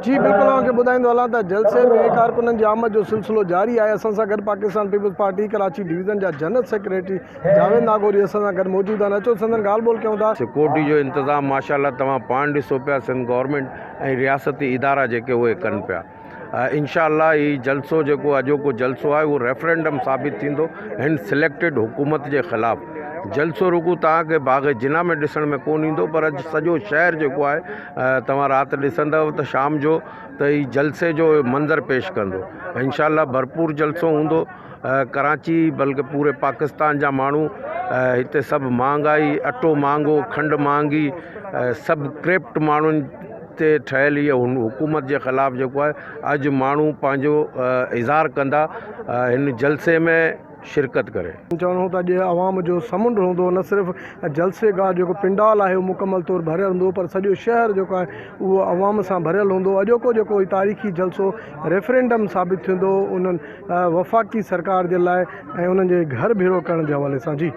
جي بلڪل اوهان کي ٻڌائيندو هلان ته جلسي ۾ ڪارڪنن جي آمد جو سلسلو جاري آهي اسان سان گڏ Pakistan peoples party Karachi division جا جنرل سيڪريٽري جاويد ناگوري اسان سان گڏ موجود آهن اچو سندن ڳالهه ٻولهه ڪيون ٿا. سيڪورٽي جو انتظام ماشاء الله توهان پاڻ ڏسو پيا سنڌ گورنمينٽ ۽ رياستي ادارا جيڪي اهي ڪن پيا انشاء الله هي جلسو جيڪو اڄوڪو جلسو آهي اهو ريفرنڊم ثابت ٿيندو هن سليڪٽيڊ حڪومت جي خلاف جلسو رڳو توهان کي باغ جناح ۾ ڏسڻ ۾ ڪون ايندو پر اڄ سڄو شهر جيڪو آهي توهان رات ڏسندؤ ته شام جو ته هي جلسي جو منظر پيش ڪندو انشاء الله ڀرپور جلسو هوندو ڪراچي بلڪه پوري پاڪستان جا ماڻهو هتي سڀ مهانگائي اٽو مهانگو کنڊ مهانگي سڀ ڪرپٽ ماڻهن تي ٺهيل هيء حڪومت جي خلاف جيڪو آهي اڄ ماڻهو پنهنجو اظهار ڪندا هن جلسي ۾ شرڪت ڪري. چوڻ هو ته اڄ عوام جو سمنڊ هوندو نه صرف جلسي گاهه جيڪو پنڊال آهي اهو مڪمل طور ڀريل هوندو پر سڄو شهر جيڪو آهي اهو عوام سان ڀريل هوندو اڄوڪو جيڪو هي تاريخي جلسو ريفرينڊم ثابت ٿيندو انهن وفاقي سرڪار جي لاء ۽ انهن جي گهر ڀيڙو ڪرڻ جي حوالي سان جي.